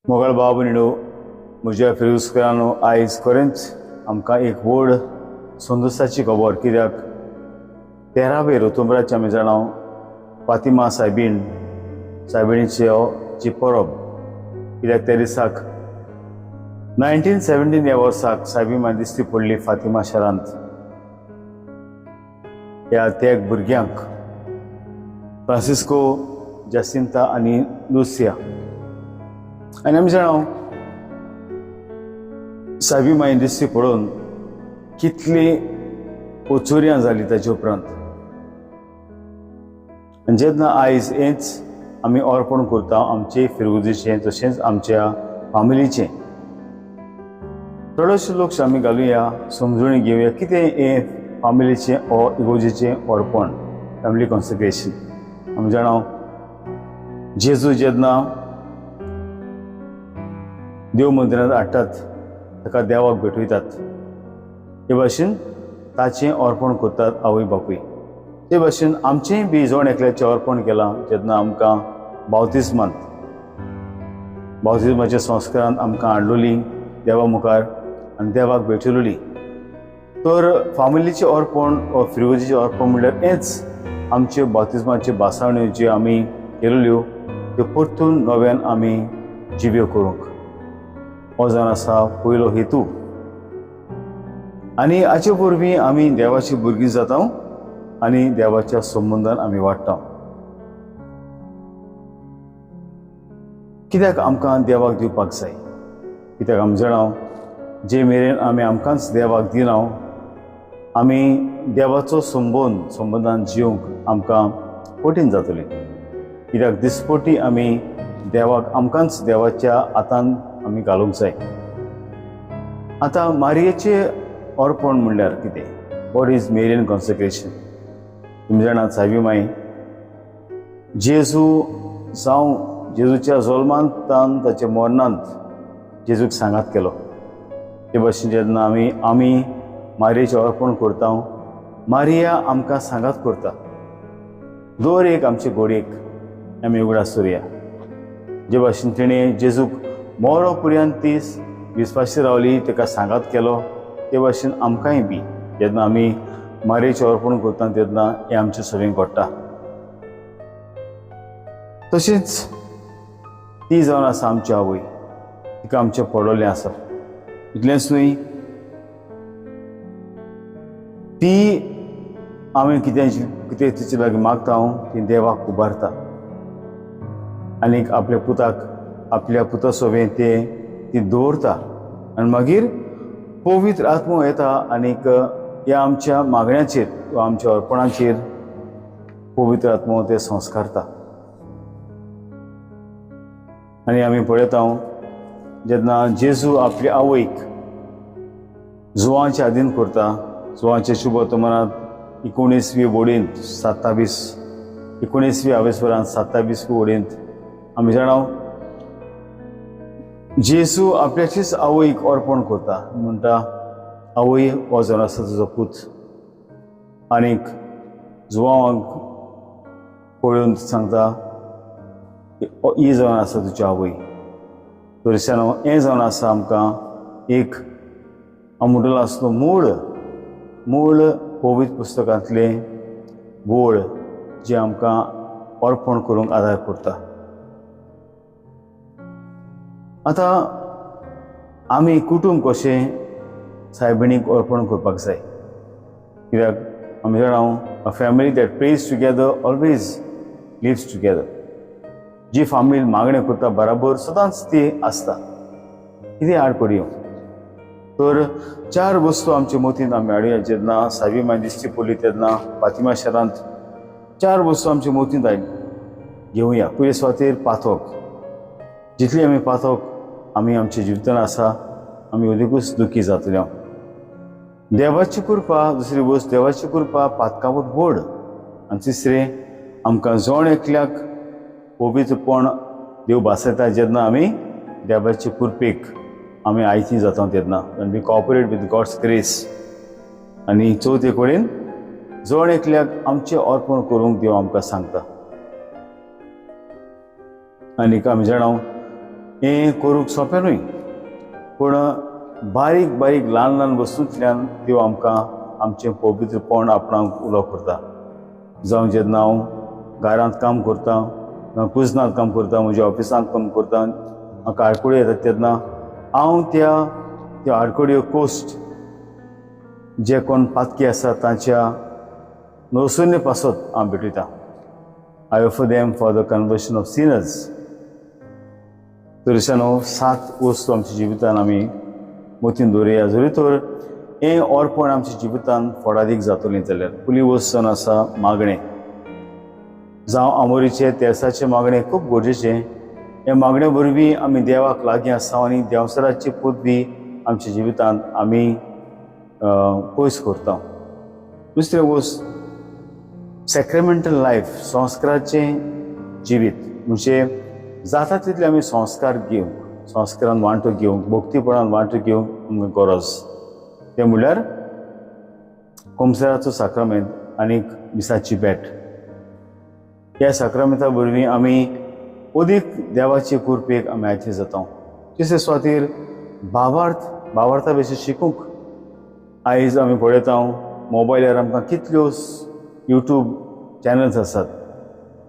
मोगाळ भाव भयणीनो, म्हज्या फिरोजकरांनो, आयज खरेंच आमकां एक व्हड संतोशाची खबर, कित्याक 13वे रोतोंबराचे आमी जाणा फातिमा सायबीण सायबिणीची ची परब, कित्याक त्या दिसाक 1917 ह्या वर्साक सायबी माय दिश्टी पडली फातिमा शारांत ह्या तेग भुरग्यांक, फ्रांसिस्को, जासिंता आनी लुसिया. आनी आमी जाणा सायबी माय दिश्टी पडून कितली ओचुर्यां जाली ताचे उपरांत. आनी जेन्ना आयज हेंच आमी अर्पण करता आमचे फिरगुजीचें तशेंच आमच्या फामिलीचें, थोडेशे लोक आमी घालुया, समजून घेवया कितें हें फामिलीचें ओ इगोर्जेचें अर्पण, फॅमिली कॉन्सिक्रेशन. आमी जाणा जेजू जेन्ना देव मंदिरांत हाडटात, ताका देवाक भेटयतात, हे भाशेन ताचें अर्पण करतात आवय बापूय. ते भाशेन आमचेंय बी जण एकल्याचें अर्पण केलां जेन्ना आमकां बावतिस्मांत, बावतिस्माच्या संस्कारान आमकां हाडलोली देवा मुखार आनी देवाक भेटयलोली. तर फामिलीचें अर्पण वा फिरगोजीचें अर्पण म्हणल्यार हेंच, आमच्यो बाप्तिस्माच्यो भासावण्यो ज्यो आमी केल्ल्यो त्यो परतून नव्यान आमी जिव्यो करूंक, हो जावन आसा पयलो हेतू. आनी हाचे वरवीं आमी देवाची भुरगीं जाता आनी देवाच्या संबंदान आमी वाडटा. कित्याक आमकां देवाक दिवपाक जाय? कित्याक आमी जाणा जे मेरेन आमी आमकांच देवाक दिना, आमी देवाचो संबंदान जिवंक आमकां कठीण जातलें, कित्याक दिसपटी आमी देवाक आमकांच देवाच्या हातान आमी घालूंक जाय. आतां मारयेचें अर्पण म्हणल्यार कितें? What is Marian consecration? तुमी जाणात, सायबी माई जेजू जावं जेजूच्या जल्मांत ताच्या मरणांत जेजूक सांगात केलो. ते भाशेन जेन्ना आमी मारयेचें अर्पण करता, मारिया आमकां सांगात करता दर एक आमचे घडयेक. आमी उगडास करुया, जे भाशेन तिणें जेजूक मरो पर्यंत ती विस्वासी रावली, ताका सांगात केलो, ते भाशेन आमकांय बी जेन्ना आमी मारयेचें अर्पण करता तेन्ना हें आमचें सगळें घडटा. तशेंच ती जावन आसा आमची आवय, तिका आमचें पडवलें आसा. इतलेंच न्हय, ती आमी कितें कितें तिचे लागीं मागता हांव, ती देवाक उबारता आनीक आपल्या पुताक, आपल्या पुता सोबें ते ती दवरता आनी मागीर पवित्र आत्मो येता आनीक ह्या आमच्या मागण्याचेर वा आमच्या अर्पणाचेर पवित्र आत्मो ते संस्कारता. आनी आमी पळयता जेन्ना जेजू आपले आवयक जुवांचे आदीन करता, जुवांचे शुभवर्तमानांत 19वी वडींत 27, 19वी आवेस्वरांत 27वी वडींत आमी जाणा जेजू आपल्याचीच आवयक अर्पण करता, म्हणटा, "आवय, हो जावन आसा तुजो पूत." आनीक जुवांक पळोवन सांगता, "ही जावन आसा तुजी आवय." तर हें जावन आसा आमकां एक हांव म्हणटलो आसलो मूळ मूळ पवित्र पुस्तकांतलें वळ जें आमकां अर्पण करूंक आदार करता. आतां आमी कुटूंब कशें सायबिणीक अर्पण करपाक जाय? कित्याक आमी जाणा, a family that prays together always lives together. जी फामील मागणें करता बराबर, सदांच ती आसता. कितें आड करुया? तर चार वस्तू आमचे मतींत आमी हाडुया. जेन्ना सायबी माय दिश्टी पडली तेन्ना फातिमा शारांत चार वस्तू आमच्या मतींत आयली, घेवया. पयले सुवातेर पातक. जितली आमी पातक आमी आमच्या जिवितान आसा, आमी अदिकूच दुखी जातले. देवाची कृपा, दुसरी वस्त, देवाची कृपा पातकावत व्हड. आनी तिसरें, आमकां जण एकल्याक पवित्रपण देव भासयता जेन्ना आमी देवाचे कृपेक आमी आयती जाता तेन्ना, आनी we cooperate with God's grace. आनी चवथे कडेन जण एकल्याक आमचें अर्पण करूंक देव आमकां सांगता. आनीक आमी जाणा हें करूंक सोंपें न्हय, पूण बारीक बारीक ल्हान ल्हान वस्तूंतल्यान देव आमकां आमचें पवित्रपण आपणाक उलो करता. जावं जेन्ना हांव घरांत काम करता, जावं कुजनांत काम करता, म्हज्या ऑफिसांत काम करता, म्हाका आडखळी येतात तेन्ना हांव त्या त्यो आडखळ्यो कोश्ट जे कोण पातकी आसा तांच्या नवसुन्य पासत हांव भेटयता. I offer them for the conversion of sinners. तर सात वस्तू आमच्या जिवितान आमी मतीन दवरुया, जरी तर हें अर्पण आमच्या जिवितान फोडादीक जातलें जाल्यार. पयली वस्त जावन आसा मागणें. जावं आमोरीचें तेर्साचें मागणें खूब गरजेचें. हे मागणे वरवीं आमी देवाक लागीं आसा आनी देंवचाराची पदवी आमच्या जिवितांत आमी पयस करता. दुसरें वस्त, सॅक्रेमेंटल लायफ, संस्काराचें जिवीत. म्हणजे जाता तितले आमी संस्कार घेवंक, संस्कारान वांटो घेवंक, भक्तीपणान वांटो घेवंक आमकां गरज. तें म्हणल्यार कोमसराचो साक्रामेंत आनी मिसाची भेट. ह्या साक्रामेंता वरवीं आमी अदीक देवाचे कृपेक आमी आयते जाता. तिसरे सुवातेर भावार्थ, भावार्था विशीं शिकूंक. आयज आमी पळयता, मोबायलार आमकां कितल्यो यूट्यूब चॅनल्स आसात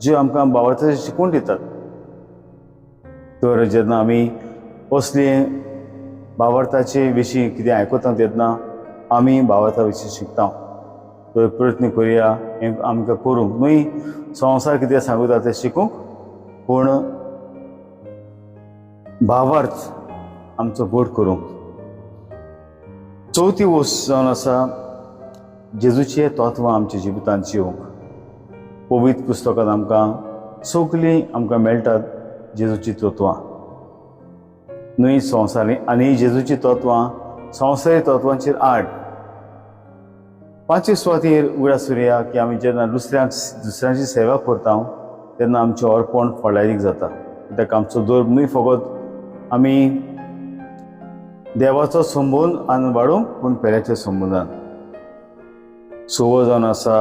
ज्यो आमकां भावार्थाचें शिकून दितात. तर जेन्ना आमी असले भावार्थाचे विशीं कितें आयकता तेन्ना आमी भावार्था विशीं शिकता. तर प्रयत्न करुया हें आमकां करूंक, न्हय संवसार कितें सांगता तें शिकूंक, पूण भावार्थ आमचो घट करूंक. चवथी वस्त जावन आसा जेजूचे तत्वां आमच्या जिवितांत जिवंक. पवित्र पुस्तकांत आमकां सगळीं आमकां मेळटात जेजूची तत्वां, न्हय संवसारी. आनी जेजूची तत्वां संवसारी तत्वांचेर आड. पांचवे सुवातेर उगडास करुया की आमी जेन्ना दुसऱ्यांक दुसऱ्यांची सेवा करता तेन्ना आमचें अर्पण फळादीक जाता, कित्याक आमचो धर्म न्हय फकत आमी देवाचो संबंद आनी वाडोवंक, पूण पेल्याच्या संबंदान. सवो जावन आसा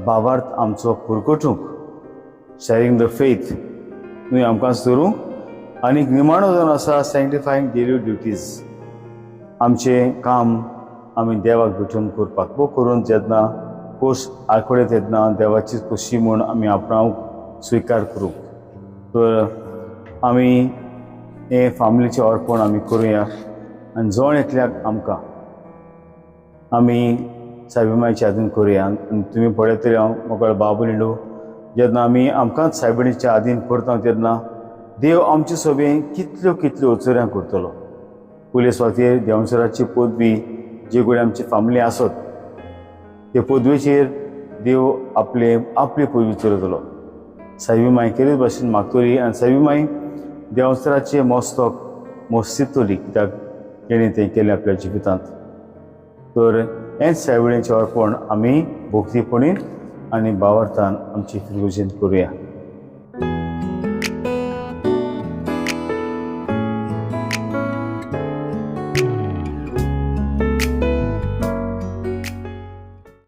भावार्थ आमचो पुरकटूंक, शॅरींग the faith, न्हय आमकांच धरूंक. आनी निमाणो जावन आसा सँक्टिफायंग डेली ड्युटीज, आमचें काम आमी देवाक भेटून करपाक. वो करून जेन्ना खोस आडखळे तेन्ना देवाची खोशी म्हूण आमी आपणाक स्विकार करूंक. तर आमी हें फामिलीचें अर्पण आमी करुया आनी जण एकल्याक आमकां आमी सायबीमायच्या आदीन करुया. आनी तुमी पळयतले, हांव मोगळ बाबू लिंडो, जेन्ना आमी आमकांच सायबिणीच्या आदीन करता तेन्ना देव आमचे सोबें कितल्यो कितल्यो अचर्यां करतलो. पयले सुवातेर देंवचाराची पदवी, जे कडेन आमची फामिली आसत ते पदवेचेर देव आपले आपली पदवी चलयतलो. सायबी माय केरीच भाशेन मागतली आनी सायबी माय देंवचाराचें मस्तक मस्तितली, कित्याक तेणें तें केलें आपल्या जिवितांत. तर हेंच सायबिणीचें अर्पण आमी भक्तीपणीन आनी भावार्थान आमची फिरगोजेन करुया.